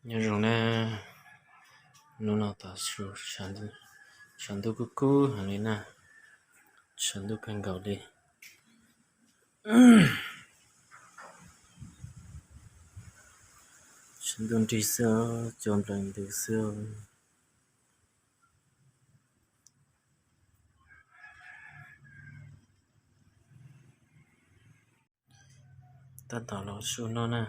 Nyob zoo na, hnub no tam su, tshav ntuj kub kub heev li na, tshav ntuj kawg nkaus li. Tshav ntuj nrig xwb, cua nplaws ntws xwb. Tab tom los su no na,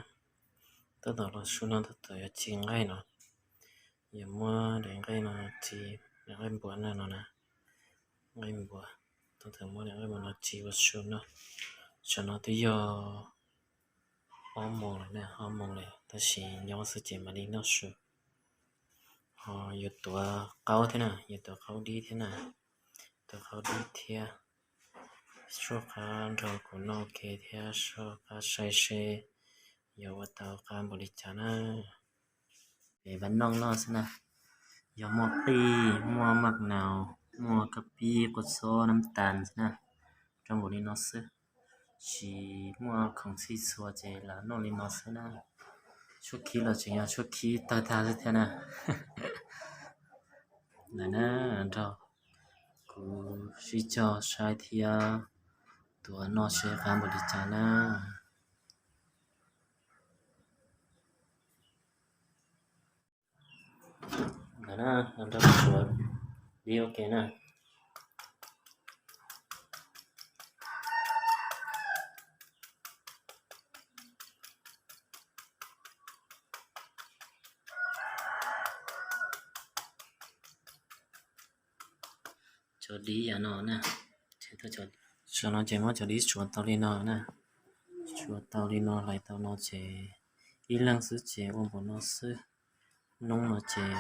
tab tom los su no tab tom yuav tsis nqaij no, yuav muab daim nqaij no tsis, daim nqaij npua no na, nqaij npua, tab tom muab daim nqaij npua no tsis ua su no. Tam no twb yog ob moos lawm na, ob moos lawm tab sis nyob xwb ces mam li noj su. Ho yuav tuav qaub thiab na, yuav tuav qaub dib thiab na, tuav qaub dib thiab. Soj qab nrog kuv noj ua ke thiab soj qab saib seb yuav ua tau qab npaum li cas na. Es vaj nooj noj xwb na, yog muaj qij, muaj maj naus, muaj kab pib, kua txob, nab tas xwb na, rau npaum li no xwb. Tsis muaj khoom txhij txhua ces lam noj li no xwb na. Tshuab khib los tseem yog tshuab khib tawg tag xwb thiab na. Ntawm na, nrog kuv sib cog saib thiab tuav noj seb qab npaum li cas na. Ntawm na, nrog suav dib ua ke na. Cov dib yam no na, tam no ces muab cov dib suav tau li no na. Suav tau li no, hlais tau no ces ib leeg xwb ces ua npaum no xwb. Noob no ces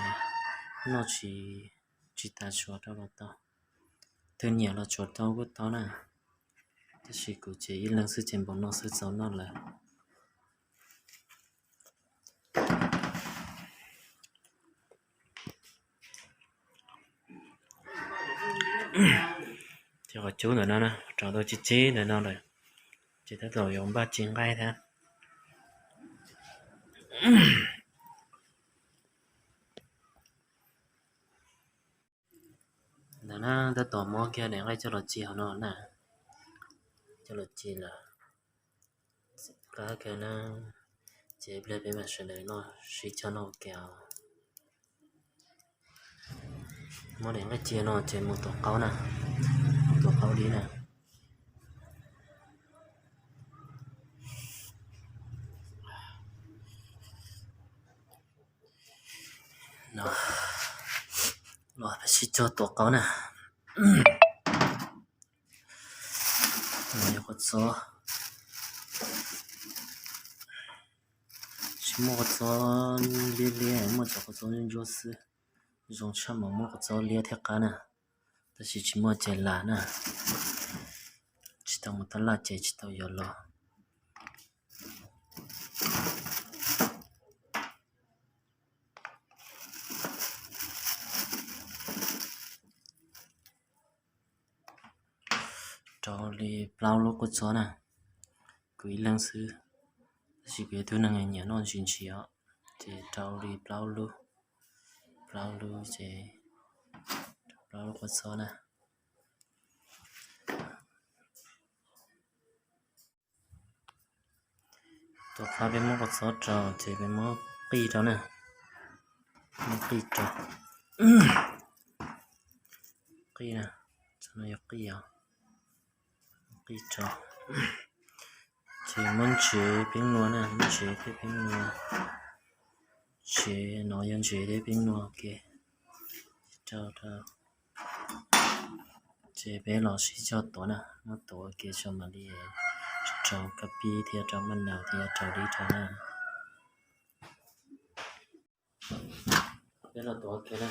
noj tsis, tsis tas suav rau los tau. Tus nyiam los suav rau kuj tau na, tab sis kuv ces ib leeg xwb ces npaum no xwb txaus noj lawm. Ces qhov cub ntawm no na, rau tau tsis txib ntawm no lawm, ces tab tom yuav npaj tsis nqaij thiab. Ntawm na, tab tom muab kiag daim nqaij coj los txi hauv no na, coj los txi lawm, qab kiag na, ces ib pliag peb mam sawv daws noj sib cog noj ua ke os. Muab daim nqaij txi no ces mus tuav qaub na, mus tuav qaub dib na. Los peb sib cog tuav qaub na. Yog qhov txob, tsis muaj qhov txob liab liab, muaj cov qhov txob ntsuab ntsuab xwb. Zoo tshaj mas muaj qhov txob liab thiab qab na, tab sis tsis muaj ces lam na, tsis tau mus tab laj ces tsis tau yuav los. Rau li plaub lub kua txob na, kuv ib leeg xwb, tab sis kuv yog tus neeg nyiam noj ntsis ntsis os, ces rau li plaub lub, plaub lub ces plaub lub kua txob na. Tom qab peb muab kua txob rau ces peb muab qij rau na, muab qij rau, qij na, txog no yog qij os, qij rau, ces muab ntsev peeb nua na, muab ntsev thiab peeb nua, ntsev no yog ntsev thiab peeb nua ua ke, rau rau. Ces peb los sib cog tuav na, muab tuav ua ke tso mam li rau kab pib thiab rau maj naus thiab rau dib rau na. Peb los tuav ua ke na.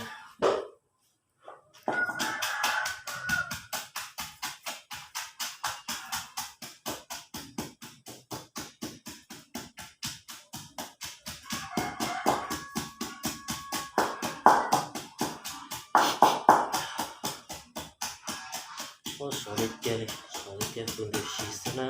Ua sov li tiag li, sov li tiag tus ntws si xwb na.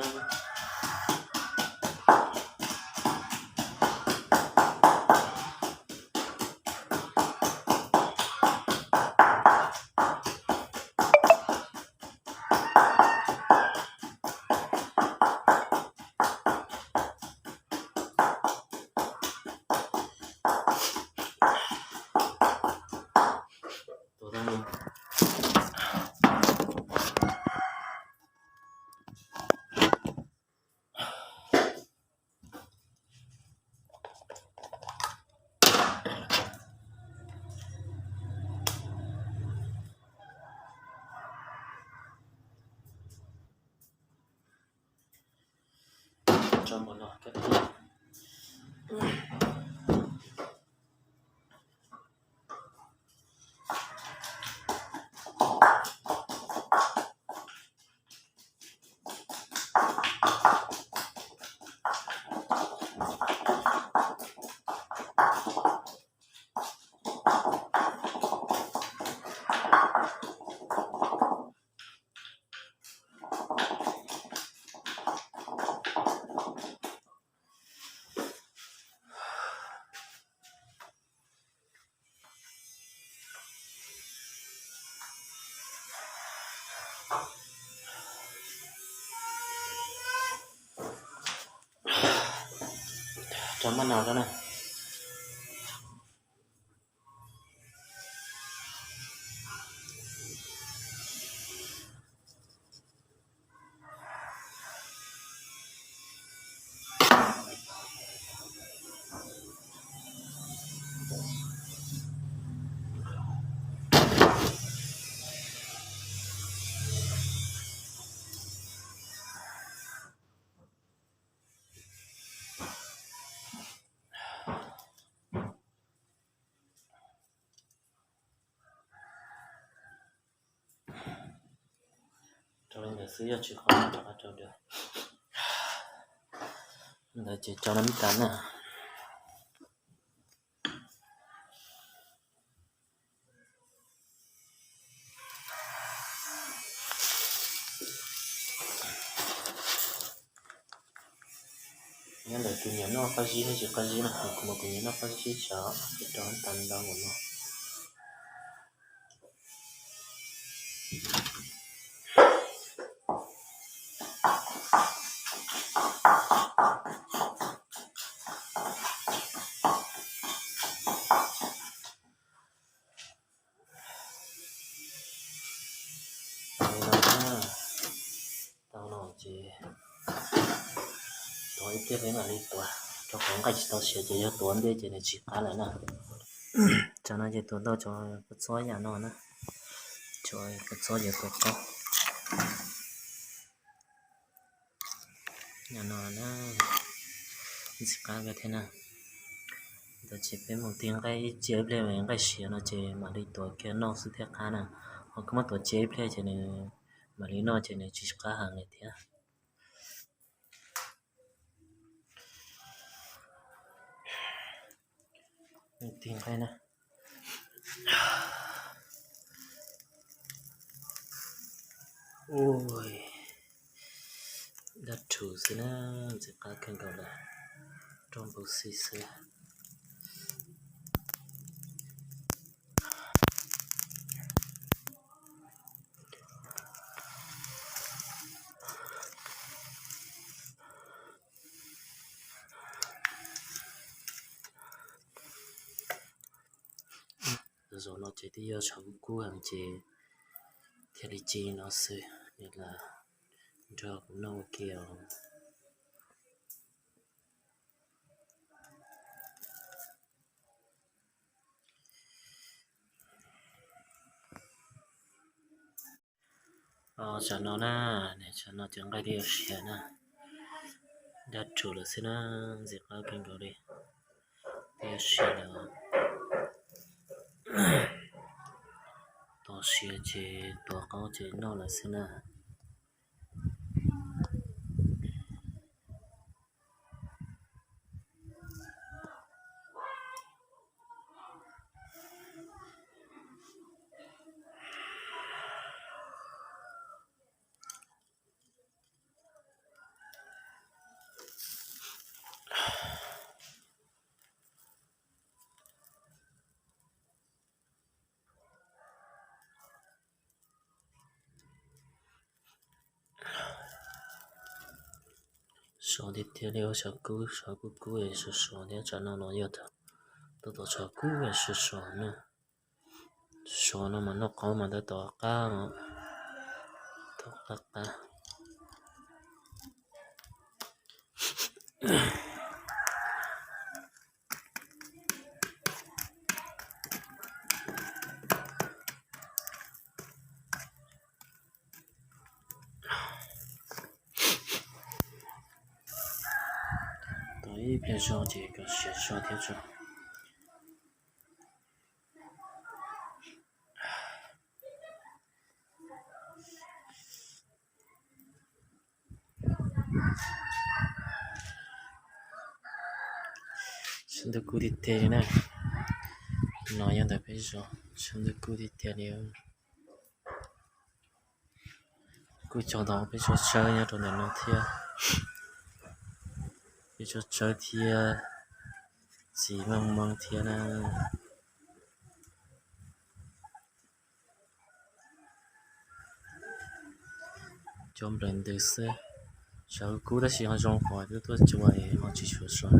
Mus no. Rau maj no rau na. Rau li ntawd xwb, yog tsis qab rau qab rau dua. Ntawd ces tso nab tas na. Nyob ntawm tus nyiam noj qab zib thiab tsis qab zib no, kuv mas kuv nyiam noj qab zib tsawv, ces rau tas ntau mus no. Tau no na, tau no ces tuav ib pliag peb mam li tuav, rau qhov nqaij tsis tau siav ces yog tuav ntej ces nws tsis qab lawm na. Tsam no ces tuav tau cov kua txob yam no na, cov kua txob ces tuav qaub. Yam no na, ntxim qab kawg thiab na. Ntawd ces peb mus tig nqaij ib cia ib pliag, nqaij siav no ces mam li tuav kiag noj xwb thiaj qab na. Ho koj muab tuav cia ib pliag ces nws mam li noj ces nws tsis qab heev li thiab. Tig nqaij na. Ui, dab rhuv xwb na, ntxim qab kawg nkaus lawm, rau npau xi xwb. Zaum no ces twb yog tshav kub kub heev ces thiaj li ci no xwb, nws lam nrog kuv noj ua ke os. Tsam no na, tsam no ces nqaij twb yuav siav na, dab rhuv lawm xwb na, ntxim qab kawg nkaus li, twb yuav siav lawm. Tos siav ces tuav qaub ces noj lawm xwb na. Sov tiag tiag li, ua tshav kub, tshav kub kub es sov sov thiab, tsam no los yog tab tom tshav kub es sov sov na. Sov no mas noj qaub mas tab tom qab, tom qab qab. Ib pliag zog ces kom siav zog thiab tso. Sab ntuj kub tiag tiag li na. No yog ntawm peb zos, sab ntuj kub tiag tiag li. Kuj cog tau peb tsob tsawb nyob rau ntawm no thiab. Peb tsob tsawb thiab txiv meej meej thiab na. Cov nplawm ntws xwb, sawv kub tab sis ho zoo qhov twb tuaj cua ho tsis tshua sua.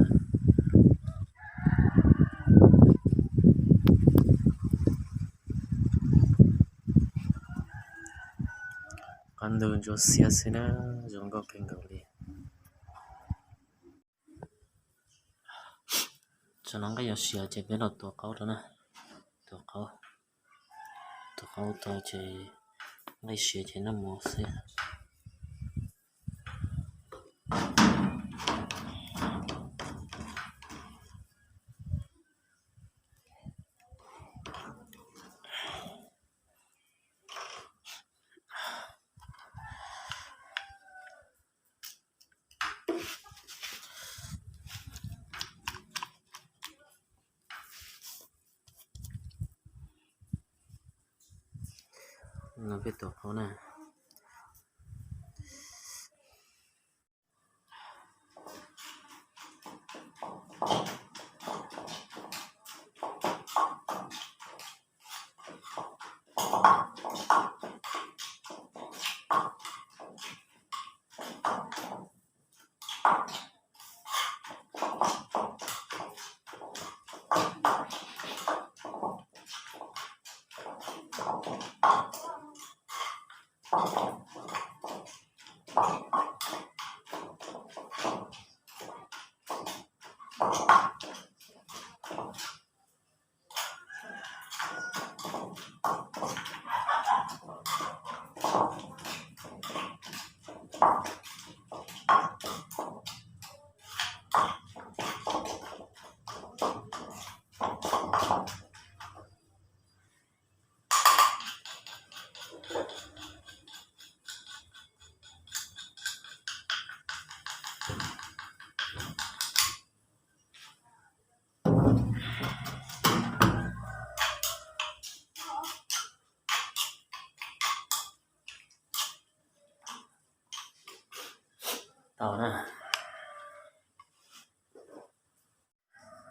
Qab ntug ntsuab xiab xwb na, zoo nkauj kawg nkaus li. Tsam no nqaij yuav siav ces peb los tuav qaub rau na. Tuav qaub, tuav qaub tau ces nqaij siav ces noj mov xwb. No peb tuav qaub na. Tau na.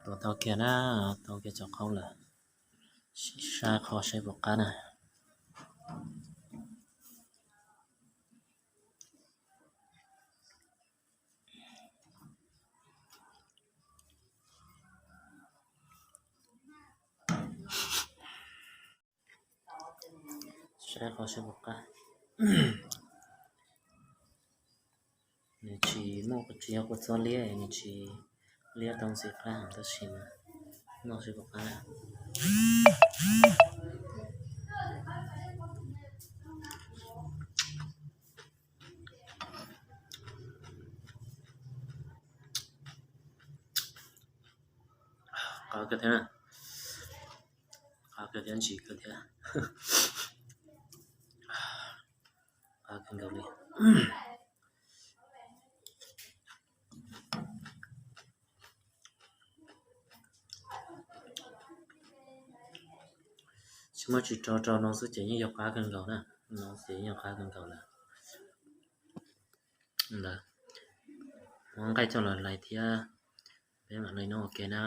Tuav tau kiag na, tau kiag cov qaub lawm. Sim saib qhov saib puas qab na. Saib qhov saib puas qab. Nws tsis muaj, tsis yog kua txob liab, nws tsis liab tau ntxim qab heev tab sis mas noj saib puas qab. Qab kawg thiab, qab kawg thiab, ntsim kawg thiab. Qab kawg nkaus li. Tsis muaj tsis rau, rau no xwb ces yeej yog qab kawg nkaus na. No ces yeej yog qab kawg nkaus lawm. Ntawd, muab nqaij coj los hlais thiab peb mam li noj ua ke na.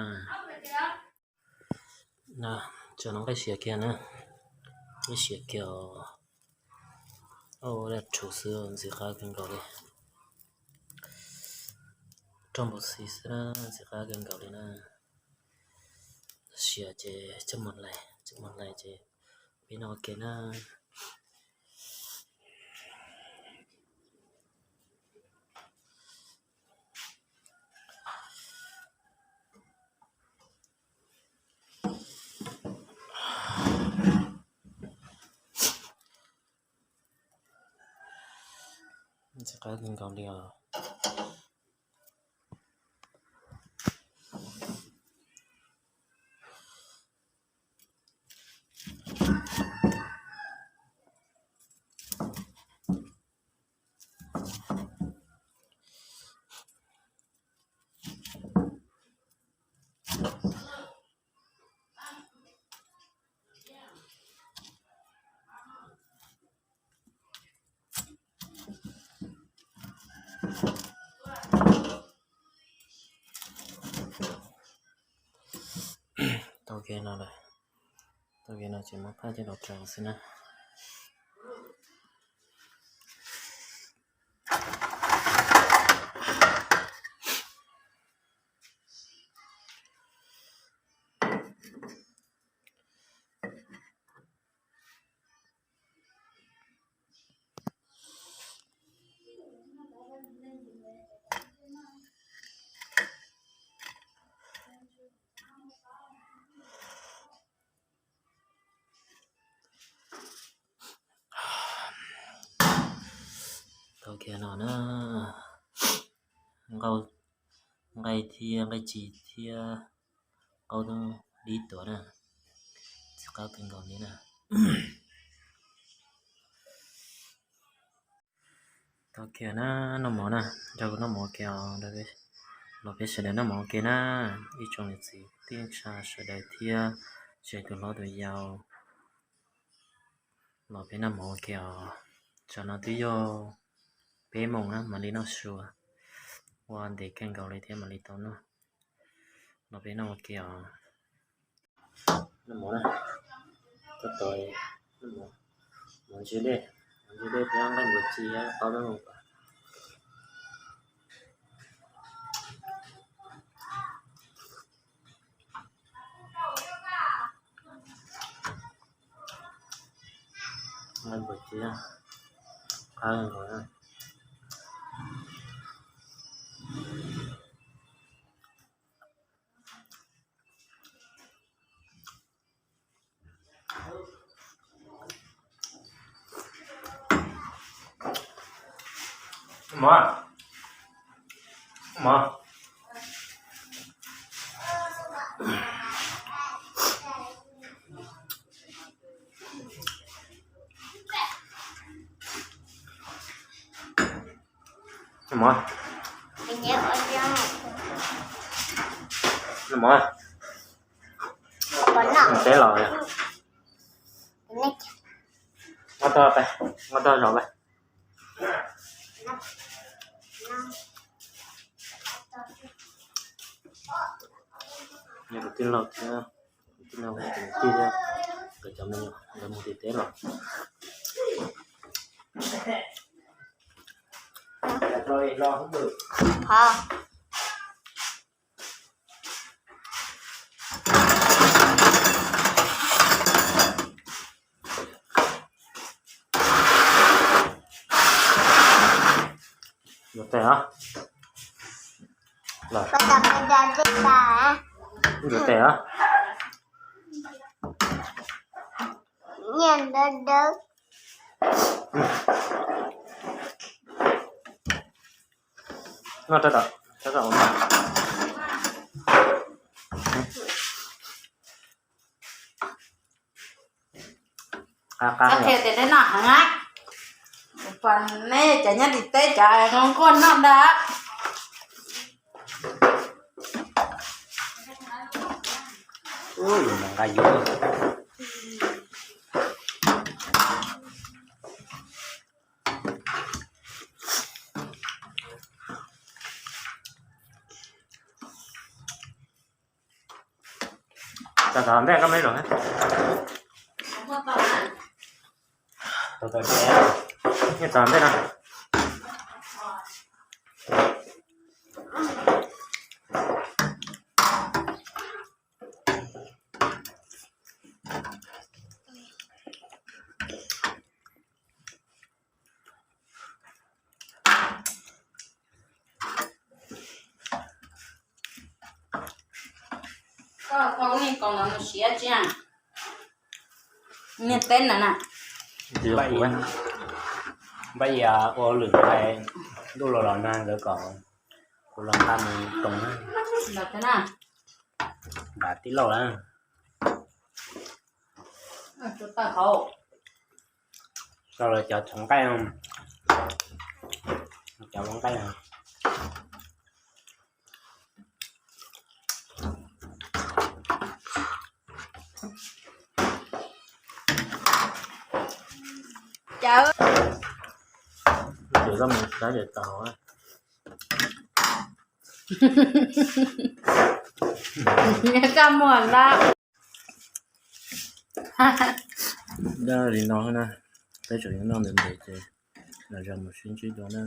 Tsam no nqaij siav kiag na, nqaij siav kiag, ua dab rhuv xwb ntxim qab kawg nkaus li. Roj npau xis xwb na, ntxim qab kawg nkaus li na. Siav ces coj mus hlais, coj mus hlais ces peb noj ua ke na. Ntxim qab kawg nkaus li os. Tau kiag no lawm, tau kiag no ces muab phaj coj los rau xwb na. Tau kiag no na, nqaij thiab nqaij tsis thiab qaub dib tuav na, tsis qab kawg nkaus li na. Tau kiag na, noj mov na, nrog kuv noj mov ua ke os, los peb sawv daws noj mov ua ke na, ib tsoom niam txiv kwv tij neej tsa sawv daws thiab tsev tus hlob tus yau, los peb noj mov ua ke os. Tsam no twb yog peb moos na mam li noj su, ua ntev kawg nkaus li thiab mam li tau noj. Los peb noj ua ke os. Noj mov na, tab tom noj mov, mov ntsis dej, mov ntsis dej thiab nqaij npua txiv qaub dib tuav. Nqaij npua txiv qab nkaus na. Mov, mov. Mov, mov, teb los, muab toj, muab toj zov. Kuv tij laug thiab, kuv tij laug, kuv tij thiab, nkawd cov me nyuam nkawd mus tim teb los. Ntxuav tes os. Ntxuav tes os. Noj rau tom, rau tom. Qab qab. Qhia tias nej noj heev na. Pom nej cov nyob tim teb cov nquag noj ntag. Ub, yus mus nqa yus. Tau tau ntej koj me los. Tau tau, nej tau ntej no. Koj tau niag koos no mus siav tsi? Niag teb no na. Npaj yas ua lwm hais ntuj los los nag nkawd kom kuv los nqa mus toom na. Nram tij laug na. Tso lawv cov txhoov nqaij, cov ua nqaij. Cawv. Koj mus lawm. Dab li no na, peb tseem yuav noj ntev ntev ces lwm zaus mus sib ntsib dua na.